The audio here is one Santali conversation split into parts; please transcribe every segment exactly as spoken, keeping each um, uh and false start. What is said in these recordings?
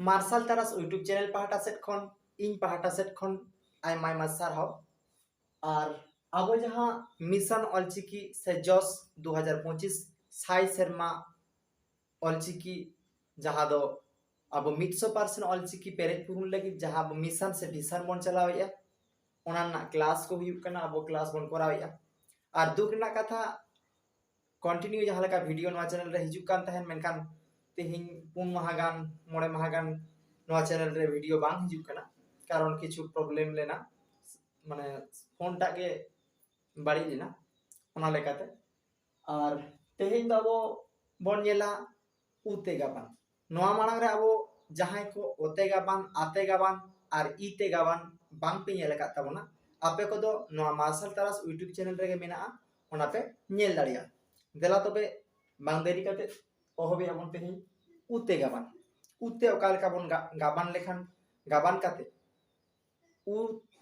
ᱢᱟᱨᱥᱟᱞ ᱛᱟᱨᱟᱥ YouTube ᱪᱮᱱᱮᱞ ᱯᱟᱦᱴᱟ ᱥᱮᱫ ᱠᱷᱚᱱ, ᱤᱧ ᱯᱟᱦᱴᱟ ᱥᱮᱫ ᱠᱷᱚᱱ ᱟᱭᱢᱟ ᱟᱭᱢᱟ ᱥᱟᱨᱦᱟᱣ᱾ ᱟᱨ ᱟᱵᱚ ᱡᱟᱦᱟᱸ ᱢᱤᱥᱚᱱ ᱚᱞᱪᱤᱠᱤ ᱥᱮ ᱡᱚᱥ ᱫᱩ ᱦᱟᱡᱟᱨ ᱯᱚᱸᱪᱤᱥ ᱥᱟᱭ ᱥᱮᱨᱢᱟ ᱚᱞᱪᱤᱠᱤ, ᱡᱟᱦᱟᱸ ᱫᱚ ᱟᱵᱚ ᱢᱤᱫᱥᱚ ᱯᱟᱨᱥᱮᱱᱴ ᱚᱞᱪᱤᱠᱤ ᱯᱮᱨᱮᱡ ᱯᱩᱨᱩᱱ ᱞᱟᱹᱜᱤᱫ ᱡᱟᱦᱟᱸ ᱟᱵᱚ ᱢᱤᱥᱚᱱ ᱥᱮ ᱵᱷᱤᱥᱚᱱ ᱵᱚᱱ ᱪᱟᱞᱟᱣᱮᱫᱼᱟ, ᱚᱱᱟ ᱨᱮᱱᱟᱜ ᱠᱞᱟᱥ ᱠᱚ ᱦᱩᱭᱩᱜ ᱠᱟᱱᱟ, ᱟᱵᱚ ᱠᱞᱟᱥ ᱵᱚᱱ ᱠᱚᱨᱟᱣᱮᱫᱼᱟ᱾ ᱟᱨ ᱫᱩᱠ ᱨᱮᱱᱟᱜ ᱠᱟᱛᱷᱟ, ᱠᱚᱱᱴᱤᱱᱤᱭᱩ ᱡᱟᱦᱟᱸ ᱞᱮᱠᱟ ᱵᱷᱤᱰᱤᱭᱳ ᱱᱚᱣᱟ ᱪᱮᱱᱮᱞ ᱨᱮ ᱦᱤᱡᱩᱜ ᱠᱟᱱ ᱛᱟᱦᱮᱸᱱ, ᱢᱮᱱᱠᱷᱟᱱ ᱛᱮᱦᱮᱧ ᱯᱩᱱ ᱢᱟᱦᱟ ᱜᱟᱱ, ᱢᱚᱬᱮ ᱢᱟᱦᱟ ᱜᱟᱱ ᱱᱚᱣᱟ ᱪᱮᱱᱮᱞ ᱨᱮ ᱵᱷᱤᱰᱤᱭᱳ ᱵᱟᱝ ᱦᱤᱡᱩᱜ ᱠᱟᱱᱟ, ᱠᱟᱨᱚᱱ ᱠᱤᱪᱷᱩ ᱯᱨᱚᱵᱞᱮᱢ ᱞᱮᱱᱟ, ᱢᱟᱱᱮ ᱯᱷᱳᱱ ᱴᱟᱜ ᱜᱮ ᱵᱟᱹᱲᱤᱡ ᱞᱮᱱᱟ, ᱚᱱᱟ ᱞᱮᱠᱟᱛᱮ᱾ ᱟᱨ ᱛᱮᱦᱮᱧ ᱫᱚ ᱟᱵᱚ ᱵᱚᱱ ᱧᱮᱞᱟ ᱩ ᱛᱮ ᱜᱟᱵᱟᱱ᱾ ᱱᱚᱣᱟ ᱢᱟᱲᱟᱝ ᱨᱮ ᱟᱵᱚ ᱡᱟᱦᱟᱸᱭ ᱠᱚ ᱚ ᱛᱮ ᱜᱟᱵᱟᱱ, ᱟ ᱛᱮ ᱜᱟᱵᱟᱱ ᱟᱨ ᱤ ᱛᱮ ᱜᱟᱵᱟᱱ ᱵᱟᱝ ᱯᱮ ᱧᱮᱞ ᱟᱠᱟᱫ ᱛᱟᱵᱚᱱᱟ, ᱟᱯᱮ ᱠᱚᱫᱚ ᱱᱚᱣᱟ ᱢᱟᱨᱥᱟᱞ ᱛᱟᱨᱟᱥ YouTube ᱪᱮᱱᱮᱞ ᱨᱮᱜᱮ ᱢᱮᱱᱟᱜᱼᱟ, ᱚᱱᱟ ᱯᱮ ᱧᱮᱞ ᱫᱟᱲᱮᱭᱟᱜᱼᱟ᱾ ᱫᱮᱞᱟ ᱛᱚᱵᱮ ᱵᱟᱝ ᱫᱮᱨᱤ ᱠᱟᱛᱮ ᱚᱦᱚᱵᱮᱜᱼᱟ ᱵᱚᱱ ᱛᱮᱦᱮᱧ ᱩ ᱛᱮ ᱜᱟᱵᱟᱱ᱾ ᱩ ᱛᱮ ᱚᱠᱟ ᱞᱮᱠᱟ ᱵᱚᱱ ᱜᱟ-, ᱜᱟᱵᱟᱱ ᱞᱮᱠᱷᱟᱱ, ᱜᱟᱵᱟᱱ ᱠᱟᱛᱮ ᱩ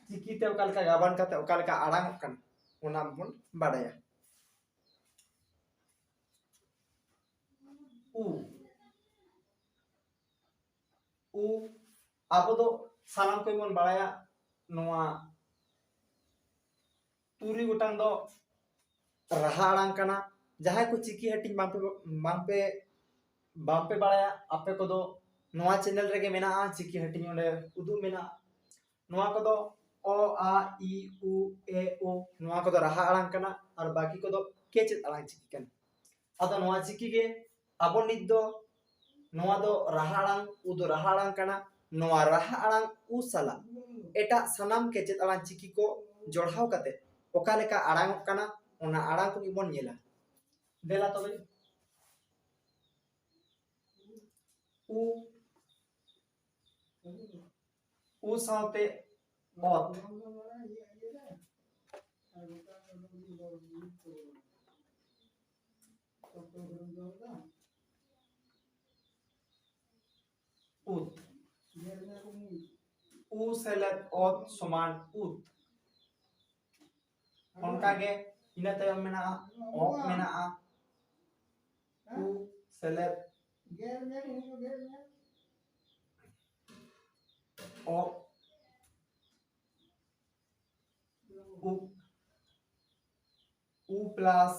ᱪᱤᱠᱤ ᱛᱮ ᱚᱠᱟ ᱞᱮᱠᱟ ᱜᱟᱵᱟᱱ ᱠᱟᱛᱮ ᱚᱠᱟ ᱞᱮᱠᱟ ᱟᱲᱟᱝ ᱚᱜ ᱠᱟᱱᱟ, ᱚᱱᱟ ᱵᱚᱱ ᱵᱟᱰᱟᱭᱟ᱾ ᱩ, ᱩ, ᱟᱵᱚ ᱫᱚ ᱥᱟᱱᱟᱢ ᱠᱚᱜᱮ ᱵᱚᱱ ᱵᱟᱲᱟᱭᱟ, ᱱᱚᱣᱟ ᱛᱩᱨᱩᱭ ᱜᱚᱴᱟᱝ ᱫᱚ ᱨᱟᱦᱟ ᱟᱲᱟᱝ ᱠᱟᱱᱟ᱾ ᱡᱟᱦᱟᱸᱭ ᱠᱚ ᱪᱤᱠᱤ ᱦᱟᱹᱴᱤᱧ ᱵᱟᱝᱯᱮ, ᱵᱟᱝᱯᱮ, ᱵᱟᱝᱯᱮ ᱵᱟᱲᱟᱭᱟ, ᱟᱯᱮ ᱠᱚᱫᱚ ᱱᱚᱣᱟ ᱪᱮᱱᱮᱞ ᱨᱮᱜᱮ ᱢᱮᱱᱟᱜᱼᱟ, ᱪᱤᱠᱤ ᱦᱟᱹᱴᱤᱧ ᱚᱸᱰᱮ ᱩᱫᱩᱜ ᱢᱮᱱᱟᱜᱼᱟ᱾ ᱱᱚᱣᱟ ᱠᱚᱫᱚ ᱚ, ᱟ, ᱤ, ᱩ, ᱮ, ᱳ, ᱱᱚᱣᱟ ᱠᱚᱫᱚ ᱨᱟᱦᱟ ᱟᱲᱟᱝ ᱠᱟᱱᱟ, ᱟᱨ ᱵᱟᱹᱠᱤ ᱠᱚᱫᱚ ᱠᱮᱪᱮᱫ ᱟᱲᱟᱝ ᱪᱤᱠᱤ ᱠᱟᱱᱟ᱾ ᱟᱫᱚ ᱱᱚᱣᱟ ᱪᱤᱠᱤ ᱜᱮ ᱟᱵᱚ ᱱᱤᱛ ᱫᱚ, ᱱᱚᱣᱟ ᱫᱚ ᱨᱟᱦᱟ ᱟᱲᱟᱝ, ᱩ ᱫᱚ ᱨᱟᱦᱟ ᱟᱲᱟᱝ ᱠᱟᱱᱟ᱾ ᱱᱚᱣᱟ ᱨᱟᱦᱟ ᱟᱲᱟᱝ ᱩ ᱥᱟᱞᱟᱜ ᱮᱴᱟᱜ ᱥᱟᱱᱟᱢ ᱠᱮᱪᱮᱫ ᱟᱲᱟᱝ ᱪᱤᱠᱤ ᱠᱚ ᱡᱚᱲᱦᱟᱣ ᱠᱟᱛᱮ ᱚᱠᱟ ᱞᱮᱠᱟ ᱟᱲᱟᱝ ᱚᱜ ᱠᱟᱱᱟ, ᱚᱱᱟ ᱟᱲᱟᱝ ᱠᱚᱜᱮ ᱵᱚᱱ ᱧᱮᱞᱟ᱾ ᱫᱮᱞᱟ ᱛᱚᱵᱮ, ᱩ, ᱩ ᱥᱟᱶᱛᱮ ᱚᱛ᱾ ᱩᱛ᱾ ᱩ ᱥᱮᱞᱮᱫ ᱚᱛ ᱥᱚᱢᱟᱱ ᱩᱛ᱾ ᱚᱱᱠᱟ ᱜᱮ ᱤᱱᱟᱹ ᱛᱟᱭᱚᱢ ᱢᱮᱱᱟᱜᱼᱟ, ᱚᱜ ᱢᱮᱱᱟᱜᱼᱟ, ᱩ ᱥᱮᱞᱮᱫ, ᱚ, ᱩ, ᱩ ᱯᱞᱟᱥ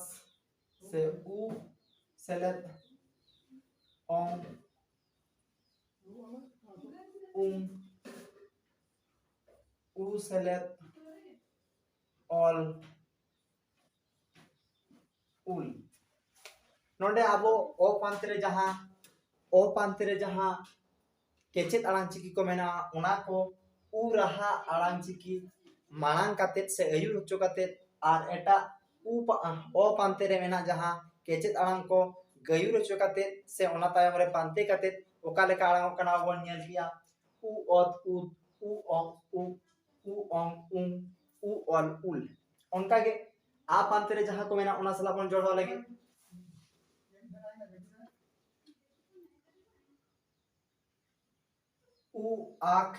ᱥᱮ ᱩ ᱥᱮᱞᱮᱫ ᱚᱝ, ᱩᱢ, ᱩ ᱥᱮᱞᱮᱫ ᱚᱞ, ᱩᱞ᱾ ᱱᱚᱰᱮ ᱟᱵᱚ ᱚ ᱯᱟᱱᱛᱮ ᱨᱮ ᱡᱟᱦᱟᱸ, ᱚ ᱯᱟᱱᱛᱮ ᱨᱮ ᱡᱟᱦᱟᱸ ᱠᱮᱪᱮᱫ ᱟᱲᱟᱝ ᱪᱤᱠᱤ ᱠᱚ ᱢᱮᱱᱟᱜᱼᱟ, ᱚᱱᱟ ᱠᱚ ᱩ ᱨᱟᱦᱟ ᱟᱲᱟᱝ ᱪᱤᱠᱤ ᱢᱟᱲᱟᱝ ᱠᱟᱛᱮᱫ ᱥᱮ ᱟᱹᱭᱩᱨ ᱦᱚᱪᱚ ᱠᱟᱛᱮᱫ ᱟᱨ ᱮᱴᱟᱜ ᱩ ᱯᱟ-, ᱚ ᱯᱟᱱᱛᱮ ᱨᱮ ᱢᱮᱱᱟᱜ ᱡᱟᱦᱟᱸ ᱠᱮᱪᱮᱫ ᱟᱲᱟᱝ ᱠᱚ ᱜᱟᱹᱭᱩᱨ ᱦᱚᱪᱚ ᱠᱟᱛᱮᱫ ᱥᱮ ᱚᱱᱟ ᱛᱟᱭᱚᱢ ᱨᱮ ᱯᱟᱱᱛᱮ ᱠᱟᱛᱮᱫ ᱚᱠᱟ ᱞᱮᱠᱟ ᱟᱲᱟᱝᱚᱜ ᱠᱟᱱᱟ ᱵᱚᱱ ᱧᱮᱞ ᱠᱮᱜᱼᱟ᱾ ᱩ ᱚᱛ ᱩᱫ, ᱩ ᱚᱝ ᱩᱜ, ᱩ ᱚᱝ ᱩᱝ, ᱩ ᱚᱞ ᱩᱞ᱾ ᱚᱱᱠᱟᱜᱮ ᱟ ᱯᱟᱱᱛᱮ ᱨᱮ ᱡᱟᱦᱟᱸ ᱠᱚ ᱢᱮᱱᱟᱜ ᱚᱱᱟ ᱥᱟᱞᱟᱜ ᱵᱚᱱ ᱡᱚᱲᱟᱣ ᱞᱟᱹᱜᱤᱫ᱾ ᱩ ᱟᱠ,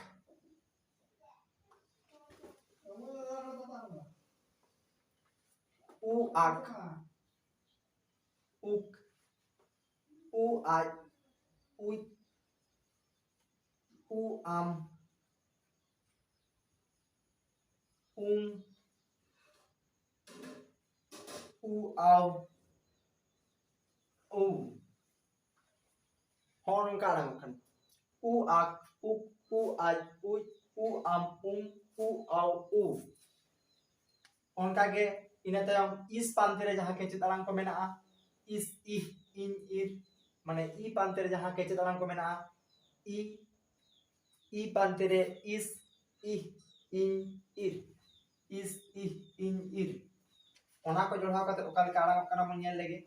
ᱩ ᱟᱠ, ᱩᱠ, ᱩ ᱟᱡ, ᱩᱡ, ᱩ ᱟᱢ, ᱩᱢ, ᱩ ᱟᱣ, ᱩ᱾ ᱦᱚᱸᱜᱼᱚ ᱱᱚᱝᱠᱟ ᱟᱲᱟᱝᱚᱜ ᱠᱟᱱᱟ᱾ ᱩ ᱟᱠ, ᱩᱠ, ᱩ ᱟᱡ, ᱩᱡ, ᱩ ᱟᱢ, ᱩᱢ, ᱩ ᱟᱣ, ᱩ᱾ ᱚᱱᱠᱟᱜᱮ ᱤᱱᱟᱹ ᱛᱟᱭᱚᱢ ᱤᱥ ᱯᱟᱱᱛᱮ ᱨᱮ ᱡᱟᱦᱟᱸ ᱠᱮᱪᱮᱫ ᱟᱲᱟᱝ ᱠᱚ ᱢᱮᱱᱟᱜᱼᱟ, ᱤᱥ, ᱤᱦ, ᱤᱧ, ᱤᱨ, ᱢᱟᱱᱮ ᱤ ᱯᱟᱱᱛᱮ ᱨᱮ ᱡᱟᱦᱟᱸ ᱠᱮᱪᱮᱫ ᱟᱲᱟᱝ ᱠᱚ ᱢᱮᱱᱟᱜᱼᱟ, ᱤ, ᱤ ᱯᱟᱱᱛᱮ ᱨᱮ ᱤᱥ, ᱤᱦ, ᱤᱧ, ᱤᱨ, ᱤᱥ, ᱤᱦ, ᱤᱧ, ᱤᱨ᱾ ᱚᱱᱟ ᱠᱚ ᱡᱚᱲᱟᱣ ᱠᱟᱛᱮ ᱚᱠᱟ ᱞᱮᱠᱟ ᱟᱲᱟᱝᱚᱜ ᱠᱟᱱᱟ ᱵᱚᱱ ᱧᱮᱞ ᱞᱮᱜᱮ᱾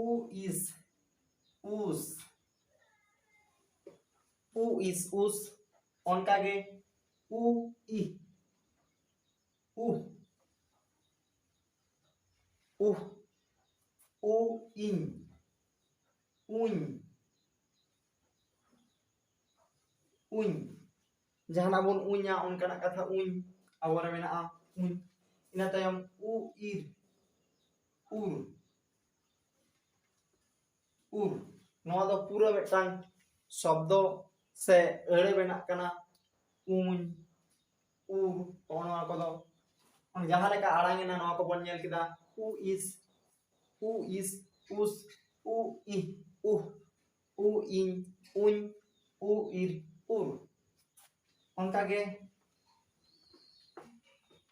ᱩ ᱤᱥ, ᱩᱥ, ᱩ ᱤᱥ, ᱩᱥ᱾ ᱚᱱᱠᱟᱜᱮ ᱩ ᱤᱦ, ᱩᱦ, ᱩᱦ, ᱩ ᱤᱧ, ᱩᱧ, ᱩᱧ᱾ ᱡᱟᱦᱟᱱᱟᱜ ᱵᱚᱱ ᱩᱧᱟ, ᱚᱱᱠᱟᱱᱟᱜ ᱠᱟᱛᱷᱟ ᱩᱧ, ᱟᱵᱚᱨᱮ ᱢᱮᱱᱟᱜᱼᱟ ᱩᱧ᱾ ᱤᱱᱟᱹ ᱛᱟᱭᱚᱢ ᱩ ᱤᱨ, ᱩᱨ, ᱩᱨ᱾ ᱱᱚᱣᱟ ᱫᱚ ᱯᱩᱨᱟᱹ ᱢᱤᱫᱴᱟᱝ ᱥᱚᱵᱫᱚ ᱥᱮ ᱟᱹᱲᱟᱹ ᱵᱮᱱᱟᱜ ᱠᱟᱱᱟ᱾ ᱩᱧ, ᱩᱨ, ᱱᱚᱜᱼᱚ ᱱᱚᱣᱟ ᱠᱚᱫᱚ ᱡᱟᱦᱟᱸ ᱞᱮᱠᱟ ᱟᱲᱟᱝ ᱮᱱᱟ, ᱱᱚᱣᱟ ᱠᱚᱵᱚᱱ ᱧᱮᱞ ᱠᱮᱫᱟ᱾ ᱩ ᱤᱥ, ᱩ ᱤᱥ, ᱩᱥ, ᱩ ᱤᱦ, ᱩᱦ, ᱩ ᱤᱧ, ᱩᱧ, ᱩ ᱤᱨ, ᱩᱨ᱾ ᱚᱱᱠᱟᱜᱮ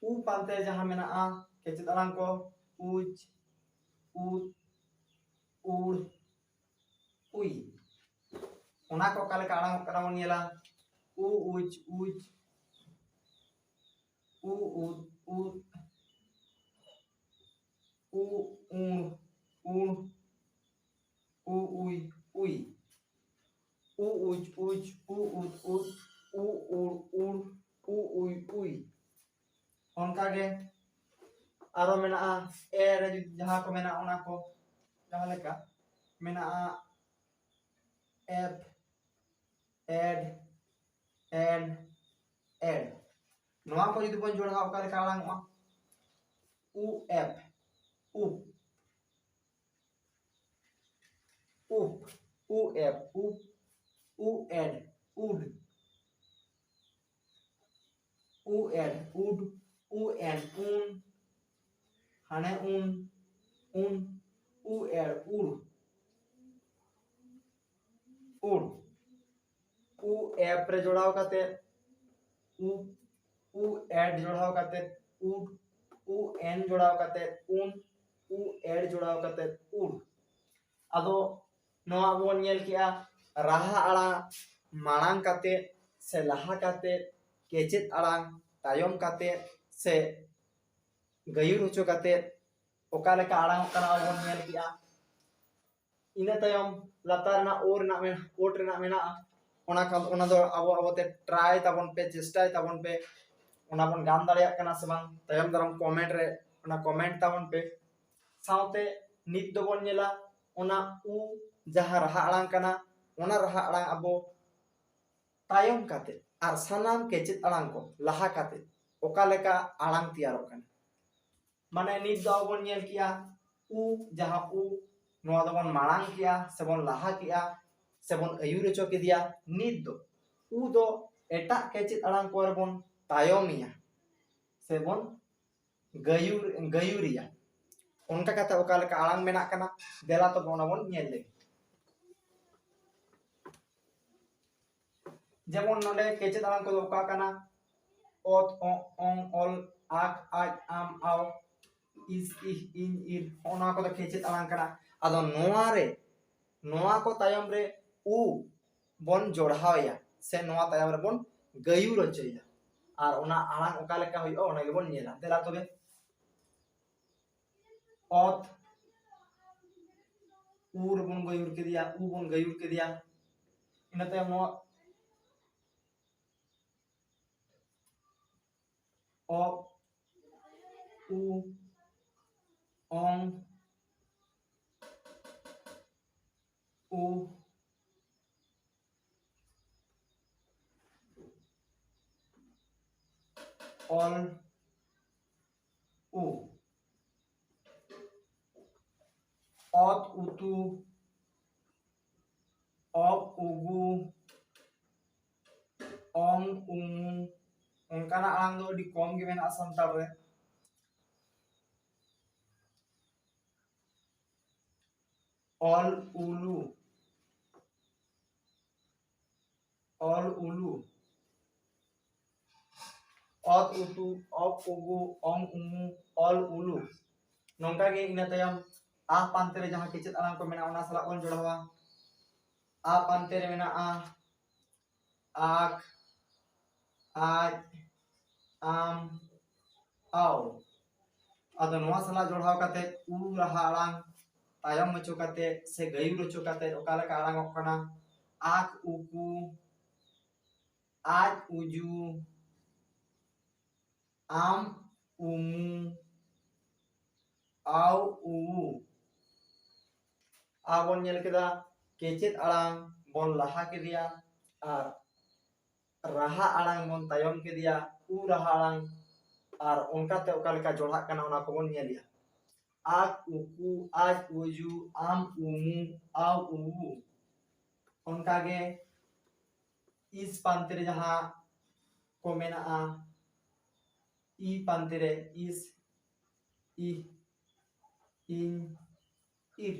ᱩ ᱯᱟᱱᱛᱮ ᱡᱟᱦᱟᱸ ᱢᱮᱱᱟᱜᱼᱟ ᱠᱮᱪᱮᱫ ᱟᱲᱟᱝ ᱠᱚ, ᱩᱡ, ᱩᱫ, ᱩᱲ, ᱩᱭ᱾ ᱚᱱᱟ ᱠᱚ ᱚᱠᱟ ᱞᱮᱠᱟ ᱟᱲᱟᱝᱚᱜ ᱠᱟᱱᱟ ᱵᱚᱱ ᱧᱮᱞᱟ᱾ ᱩ ᱩᱡ, ᱩᱡ, ᱩ ᱩᱫ, ᱩᱫ, ᱩ ᱩᱬ, ᱩᱬ, ᱩ ᱩᱭ, ᱩᱭ, ᱩ ᱩᱡ, ᱩᱡ, ᱩ ᱩᱫ, ᱩᱫ, ᱩ ᱩᱬ, ᱩᱬ, ᱩ ᱩᱭ, ᱩᱭ᱾ ᱚᱱᱠᱟᱜᱮ ᱟᱨᱚ ᱢᱮᱱᱟᱜᱼᱟ ᱮ ᱨᱮ ᱡᱩᱫᱤ ᱡᱟᱦᱟᱸ ᱠᱚ ᱢᱮᱱᱟᱜᱼᱟ ᱚᱱᱟ ᱠᱚ, ᱡᱟᱦᱟᱸ ᱞᱮᱠᱟ ᱢᱮᱱᱟᱜᱼᱟ ᱮᱯ, ᱮᱰ, ᱮᱱ, ᱮᱰ᱾ ᱱᱚᱣᱟ ᱠᱚ ᱡᱩᱫᱤ ᱵᱚᱱ ᱡᱚᱲᱟᱣᱟ ᱚᱠᱟ ᱞᱮᱠᱟ ᱟᱲᱟᱝᱚᱜᱼᱟ? ᱩ ᱮᱯ, ᱩᱯ, ᱩᱯ, ᱩ ᱮᱯ, ᱩᱯ, ᱩ ᱮᱰ, ᱩᱰ, ᱩ ᱮᱰ, ᱩᱰ, ᱩ ᱮᱱ, ᱩᱱ, ᱦᱟᱱᱮ ᱩᱱ, ᱩᱱ, ᱩ ᱮᱰ, ᱩᱲ, ᱩᱲ, ᱩ ᱮᱯ ᱨᱮ ᱡᱚᱲᱟᱣ ᱠᱟᱛᱮ ᱩᱯ, ᱩ ᱮᱰ ᱡᱚᱲᱟᱣ ᱠᱟᱛᱮ ᱩᱰ, ᱩ ᱮᱱ ᱡᱚᱲᱟᱣ ᱠᱟᱛᱮ ᱩᱱ, ᱩ ᱮᱰ ᱡᱚᱲᱟᱣ ᱠᱟᱛᱮ ᱩᱲ᱾ ᱟᱫᱚ ᱱᱚᱣᱟ ᱵᱚᱱ ᱧᱮᱞ ᱠᱮᱜᱼᱟ, ᱨᱟᱦᱟ ᱟᱲᱟᱝ ᱢᱟᱲᱟᱝ ᱠᱟᱛᱮ ᱥᱮ ᱞᱟᱦᱟ ᱠᱟᱛᱮ, ᱠᱮᱪᱮᱫ ᱟᱲᱟᱝ ᱛᱟᱭᱚᱢ ᱠᱟᱛᱮ ᱥᱮ ᱜᱟᱹᱭᱩᱨ ᱦᱚᱪᱚ ᱠᱟᱛᱮ ᱚᱠᱟ ᱞᱮᱠᱟ ᱟᱲᱟᱝᱚᱜ ᱠᱟᱱᱟ ᱵᱚᱱ ᱧᱮᱞ ᱠᱮᱜᱼᱟ᱾ ᱤᱱᱟᱹ ᱛᱟᱭᱚᱢ ᱞᱟᱛᱟᱨ ᱨᱮᱱᱟᱜ ᱳ ᱨᱮᱱᱟᱜ ᱢᱮᱱ-, ᱳᱴ ᱨᱮᱱᱟᱜ ᱢᱮᱱᱟᱜᱼᱟ, ᱚᱱᱟ ᱠᱷᱟᱱ ᱚᱱᱟ ᱫᱚ ᱟᱵᱚ ᱟᱵᱚᱛᱮ ᱴᱨᱟᱭ ᱛᱟᱵᱚᱱ ᱯᱮ, ᱪᱮᱥᱴᱟᱭ ᱛᱟᱵᱚᱱ ᱯᱮ, ᱚᱱᱟ ᱵᱚᱱ ᱜᱟᱱ ᱫᱟᱲᱮᱭᱟᱜ ᱠᱟᱱᱟ ᱥᱮ ᱵᱟᱝ, ᱛᱟᱭᱚᱢ ᱫᱟᱨᱟᱢ ᱠᱚᱢᱮᱱᱴ ᱨᱮ ᱚᱱᱟ ᱠᱚᱢᱮᱱᱴ ᱛᱟᱵᱚᱱ ᱯᱮ᱾ ᱥᱟᱶᱛᱮ ᱱᱤᱛ ᱫᱚᱵᱚᱱ ᱧᱮᱞᱟ ᱚᱱᱟ ᱩ ᱡᱟᱦᱟᱸ ᱨᱟᱦᱟ ᱟᱲᱟᱝ ᱠᱟᱱᱟ, ᱚᱱᱟ ᱨᱟᱦᱟ ᱟᱲᱟᱝ ᱟᱵᱚ ᱛᱟᱭᱚᱢ ᱠᱟᱛᱮ ᱟᱨ ᱥᱟᱱᱟᱢ ᱠᱮᱪᱮᱫ ᱟᱲᱟᱝ ᱠᱚ ᱞᱟᱦᱟ ᱠᱟᱛᱮ ᱚᱠᱟ ᱞᱮᱠᱟ ᱟᱲᱟᱝ ᱛᱮᱭᱟᱨᱚᱜ ᱠᱟᱱᱟ᱾ ᱢᱟᱱᱮ ᱱᱤᱛ ᱫᱚ ᱟᱵᱚ ᱵᱚᱱ ᱧᱮᱞ ᱠᱮᱜᱼᱟ ᱩ, ᱡᱟᱦᱟᱸ ᱩ, ᱱᱚᱣᱟ ᱫᱚᱵᱚᱱ ᱢᱟᱲᱟᱝ ᱠᱮᱜᱼᱟ, ᱥᱮᱵᱚᱱ ᱞᱟᱦᱟ ᱠᱮᱜᱼᱟ, ᱥᱮᱵᱚᱱ ᱟᱹᱭᱩᱨ ᱦᱚᱪᱚ ᱠᱮᱫᱮᱭᱟ᱾ ᱱᱤᱛ ᱫᱚ ᱩ ᱫᱚ ᱮᱴᱟᱜ ᱠᱮᱪᱮᱫ ᱟᱲᱟᱝ ᱠᱚᱨᱮ ᱵᱚᱱ ᱛᱟᱭᱚᱢᱮᱭᱟ, ᱥᱮᱵᱚᱱ ᱜᱟᱹᱭᱩᱨ ᱜᱟᱹᱭᱩᱨᱤᱭᱟ᱾ ᱚᱱᱠᱟ ᱠᱟᱛᱮ ᱚᱠᱟ ᱞᱮᱠᱟ ᱟᱲᱟᱝ ᱵᱮᱱᱟᱜ ᱠᱟᱱᱟ, ᱫᱮᱞᱟ ᱛᱚᱵᱮ ᱚᱱᱟ ᱵᱚᱱ ᱧᱮᱞ ᱞᱮᱜᱮ᱾ ᱡᱮᱢᱚᱱ ᱱᱚᱰᱮ ᱠᱮᱪᱮᱫ ᱟᱲᱟᱝ ᱠᱚᱫᱚ ᱚᱠᱟ ᱠᱟᱱᱟ? ᱚᱛ, ᱚ, ᱚᱝ, ᱚᱞ, ᱟᱠ, ᱟᱡ, ᱟᱢ, ᱟᱣ, ᱤᱥ, ᱤᱦ, ᱤᱧ, ᱤᱨ, ᱦᱚᱸᱜᱼᱚ ᱱᱚᱣᱟ ᱠᱚᱫᱚ ᱠᱮᱪᱮᱫ ᱟᱲᱟᱝ ᱠᱟᱱᱟ᱾ ᱟᱫᱚ ᱱᱚᱣᱟ ᱨᱮ, ᱱᱚᱣᱟ ᱠᱚ ᱛᱟᱭᱚᱢ ᱨᱮ ᱩ ᱵᱚᱱ ᱡᱚᱲᱦᱟᱣᱮᱭᱟ, ᱥᱮ ᱱᱚᱣᱟ ᱛᱟᱭᱚᱢ ᱨᱮᱵᱚᱱ ᱜᱟᱹᱭᱩᱨ ᱦᱚᱪᱚᱭᱮᱭᱟ᱾ ᱟᱨ ᱚᱱᱟ ᱟᱲᱟᱝ ᱚᱠᱟ ᱞᱮᱠᱟ ᱦᱩᱭᱩᱜᱼᱟ, ᱚᱱᱟ ᱜᱮᱵᱚᱱ ᱧᱮᱞᱟ᱾ ᱫᱮᱞᱟ ᱛᱚᱵᱮ, ᱚᱛ, ᱩ ᱨᱮᱵᱚᱱ ᱜᱟᱹᱭᱩᱨ ᱠᱮᱫᱮᱭᱟ, ᱩ ᱵᱚᱱ ᱜᱟᱹᱭᱩᱨ ᱠᱮᱫᱮᱭᱟ᱾ ᱤᱱᱟᱹ ᱛᱟᱭᱚᱢ ᱱᱚᱣᱟ ᱚ, ᱩ, ᱚᱝ, ᱩ, ᱚᱞ, ᱩ, ᱚᱛ, ᱩᱛᱩ, ᱚᱯ, ᱩᱜᱩ, ᱚᱝ, ᱩᱢᱩ᱾ ᱚᱱᱠᱟᱱᱟᱜ ᱟᱲᱟᱝ ᱫᱚ ᱟᱹᱰᱤ ᱠᱚᱢ ᱜᱮ ᱢᱮᱱᱟᱜᱼᱟ ᱥᱟᱱᱛᱟᱲ ᱨᱮ᱾ ᱚᱞ, ᱩᱞᱩ, ᱚᱞ, ᱩᱞᱩ, ᱚᱛ, ᱩᱛᱩ, ᱚᱯ, ᱩᱜᱩ, ᱚᱝ, ᱩᱢᱩ, ᱚᱞ, ᱩᱞᱩ᱾ ᱱᱚᱝᱠᱟ ᱜᱮ ᱤᱱᱟᱹ ᱛᱟᱭᱚᱢ ᱟ ᱯᱟᱱᱛᱮ ᱨᱮ ᱡᱟᱦᱟᱸ ᱠᱮᱪᱮᱫ ᱟᱲᱟᱝ ᱠᱚ ᱢᱮᱱᱟᱜᱼᱟ, ᱚᱱᱟ ᱥᱟᱞᱟᱜ ᱵᱚᱱ ᱡᱚᱲᱟᱣᱟ᱾ ᱟ ᱯᱟᱱᱛᱮ ᱨᱮ ᱢᱮᱱᱟᱜᱼᱟ ᱟᱠ, ᱟᱡ, ᱟᱢ, ᱟᱣ᱾ ᱟᱫᱚ ᱱᱚᱣᱟ ᱥᱟᱞᱟᱜ ᱡᱚᱲᱟᱣ ᱠᱟᱛᱮ ᱩ ᱨᱟᱦᱟ ᱟᱲᱟᱝ ᱛᱟᱭᱚᱢ ᱦᱚᱪᱚ ᱠᱟᱛᱮ ᱥᱮ ᱜᱟᱹᱭᱩᱨ ᱦᱚᱪᱚ ᱠᱟᱛᱮ ᱚᱠᱟ ᱞᱮᱠᱟ ᱟᱲᱟᱝᱚᱜ ᱠᱟᱱᱟ? ᱟᱠ, ᱩᱠᱩ, ᱟᱡ, ᱩᱡᱩ, ᱟᱢ, ᱩᱢᱩ, ᱟᱣ, ᱩᱣᱩ᱾ ᱟᱨ ᱵᱚᱱ ᱧᱮᱞ ᱠᱮᱫᱟ, ᱠᱮᱪᱮᱫ ᱟᱲᱟᱝ ᱵᱚᱱ ᱞᱟᱦᱟ ᱠᱮᱫᱮᱭᱟ ᱟᱨ ᱨᱟᱦᱟ ᱟᱲᱟᱝ ᱵᱚᱱ ᱛᱟᱭᱚᱢ ᱠᱮᱫᱮᱭᱟ, ᱩ ᱨᱟᱦᱟ ᱟᱲᱟᱝ, ᱟᱨ ᱚᱱᱠᱟᱛᱮ ᱚᱠᱟ ᱞᱮᱠᱟ ᱡᱚᱲᱦᱟᱜ ᱠᱟᱱᱟ, ᱚᱱᱟ ᱠᱚᱵᱚᱱ ᱧᱮᱞᱮᱜᱼᱟ᱾ ᱟᱠ ᱩᱠᱩ, ᱟᱡ ᱩᱡᱩ, ᱟᱢ ᱩᱢᱩ, ᱟᱣ ᱩᱣᱩ᱾ ᱚᱱᱠᱟᱜᱮ ᱤᱥ ᱯᱟᱱᱛᱮ ᱨᱮ ᱡᱟᱦᱟᱸ ᱠᱚ ᱢᱮᱱᱟᱜᱼᱟ, ᱤ ᱯᱟᱱᱛᱮ ᱨᱮ ᱤᱥ, ᱤᱦ, ᱤᱧ, ᱤᱨ᱾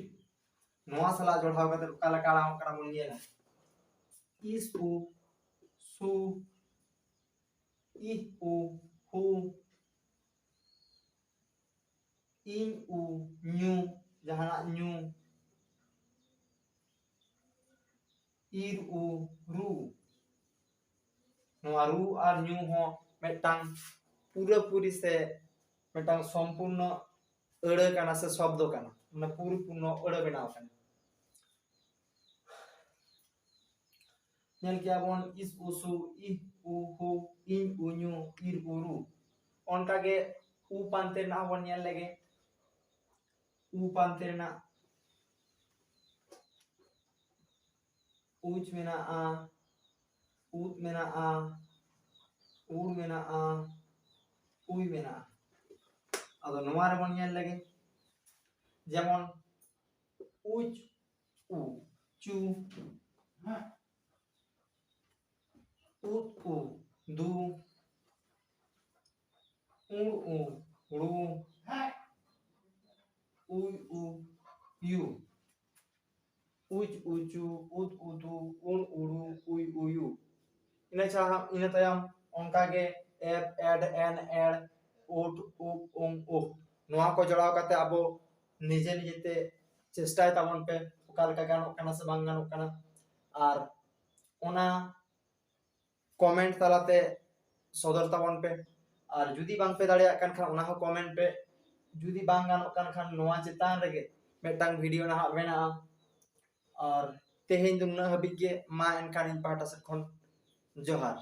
ᱱᱚᱣᱟ ᱥᱟᱞᱟᱜ ᱡᱚᱲᱟᱣ ᱠᱟᱛᱮ ᱚᱠᱟ ᱞᱮᱠᱟ ᱟᱲᱟᱝᱚᱜ ᱠᱟᱱᱟ ᱵᱚᱱ ᱧᱮᱞᱟ᱾ ᱤᱥ ᱩ, ᱥᱩ, ᱤᱦ ᱩ, ᱦᱩ, ᱤᱧ ᱩ, ᱧᱩ, ᱡᱟᱦᱟᱱᱟᱜ ᱧᱩ, ᱤᱨ ᱩ, ᱨᱩ᱾ ᱱᱚᱣᱟ ᱨᱩ ᱟᱨ ᱧᱩ ᱦᱚᱸ ᱢᱤᱫᱴᱟᱝ ᱯᱩᱨᱟᱹᱯᱩᱨᱤ ᱥᱮ ᱢᱤᱫᱴᱟᱝ ᱥᱚᱢᱯᱩᱨᱱᱚ ᱟᱹᱲᱟᱹ ᱠᱟᱱᱟ ᱥᱮ ᱥᱚᱵᱫᱚ ᱠᱟᱱᱟ, ᱢᱟᱱᱮ ᱯᱩᱨᱤᱯᱩᱨᱱᱚ ᱟᱹᱲᱟᱹ ᱵᱮᱱᱟᱣ ᱠᱟᱱᱟ᱾ ᱧᱮᱞ ᱠᱮᱜᱼᱟ ᱵᱚᱱ ᱤᱥ ᱩᱥᱩ, ᱤᱦ ᱩᱦᱩ, ᱤᱧ ᱩᱧᱩ, ᱤᱨ ᱩᱨᱩ᱾ ᱚᱱᱠᱟᱜᱮ ᱩ ᱯᱟᱱᱛᱮ ᱨᱮᱱᱟᱜ ᱦᱚᱸᱵᱚᱱ ᱧᱮᱞ ᱞᱮᱜᱮ᱾ ᱩ ᱯᱟᱱᱛᱮ ᱨᱮᱱᱟᱜ ᱩᱪ ᱢᱮᱱᱟᱜᱼᱟ, ᱩᱫ ᱢᱮᱱᱟᱜᱼᱟ, ᱩᱲ ᱢᱮᱱᱟᱜᱼᱟ, ᱩᱭ ᱢᱮᱱᱟᱜᱼᱟ᱾ ᱟᱫᱚ ᱱᱚᱣᱟ ᱨᱮᱵᱚᱱ ᱧᱮᱞ ᱞᱮᱜᱮ, ᱡᱮᱢᱚᱱ ᱩᱪ ᱩ ᱪᱩ, ᱩᱫ ᱩ ᱫᱩ, ᱩᱲ ᱩ ᱲᱩ, ᱩᱭ ᱩ ᱭᱩ, ᱩᱪ ᱩᱪᱩ, ᱩᱫ ᱩᱫᱩ, ᱩᱲ ᱩᱲᱩ, ᱩᱭ ᱩᱭᱩ᱾ ᱤᱱᱟᱹ ᱪᱷᱟᱲᱟ, ᱤᱱᱟᱹ ᱛᱟᱭᱚᱢ ᱚᱱᱠᱟᱜᱮ ᱮᱯ, ᱮᱰ, ᱮᱱ, ᱮᱲ, ᱩᱴ, ᱩᱯ, ᱩᱢ, ᱩᱯ᱾ ᱱᱚᱣᱟ ᱠᱚ ᱡᱚᱲᱟᱣ ᱠᱟᱛᱮ ᱟᱵᱚ ᱱᱤᱡᱮ ᱱᱤᱡᱮᱛᱮ ᱪᱮᱥᱴᱟᱭ ᱛᱟᱵᱚᱱ ᱯᱮ, ᱚᱠᱟ ᱞᱮᱠᱟ ᱜᱟᱱᱚᱜ ᱠᱟᱱᱟ ᱥᱮ ᱵᱟᱝ ᱜᱟᱱᱚᱜ ᱠᱟᱱᱟ᱾ ᱟᱨ ᱚᱱᱟ ᱠᱚᱢᱮᱱᱴ ᱛᱟᱞᱟᱛᱮ ᱥᱚᱫᱚᱨ ᱛᱟᱵᱚᱱ ᱯᱮ᱾ ᱟᱨ ᱡᱩᱫᱤ ᱵᱟᱝ ᱯᱮ ᱫᱟᱲᱮᱭᱟᱜ ᱠᱟᱱ ᱠᱷᱟᱱ, ᱚᱱᱟ ᱦᱚᱸ ᱠᱚᱢᱮᱱᱴ ᱯᱮ᱾ ᱡᱩᱫᱤ ᱵᱟᱝ ᱜᱟᱱᱚᱜ ᱠᱟᱱ ᱠᱷᱟᱱ, ᱱᱚᱣᱟ ᱪᱮᱛᱟᱱ ᱨᱮᱜᱮ ᱢᱤᱫᱴᱟᱝ ᱵᱷᱤᱰᱤᱭᱳ ᱱᱟᱦᱟᱜ ᱵᱮᱱᱟᱜᱼᱟ᱾ ᱟᱨ ᱛᱮᱦᱮᱧ ᱫᱚ ᱱᱩᱱᱟᱹᱜ ᱦᱟᱹᱵᱤᱡ ᱜᱮ᱾ ᱢᱟ ᱮᱱᱠᱷᱟᱱ ᱤᱧ ᱯᱟᱦᱴᱟ ᱥᱮᱫ ᱠᱷᱚᱱ ᱡᱚᱦᱟᱨ᱾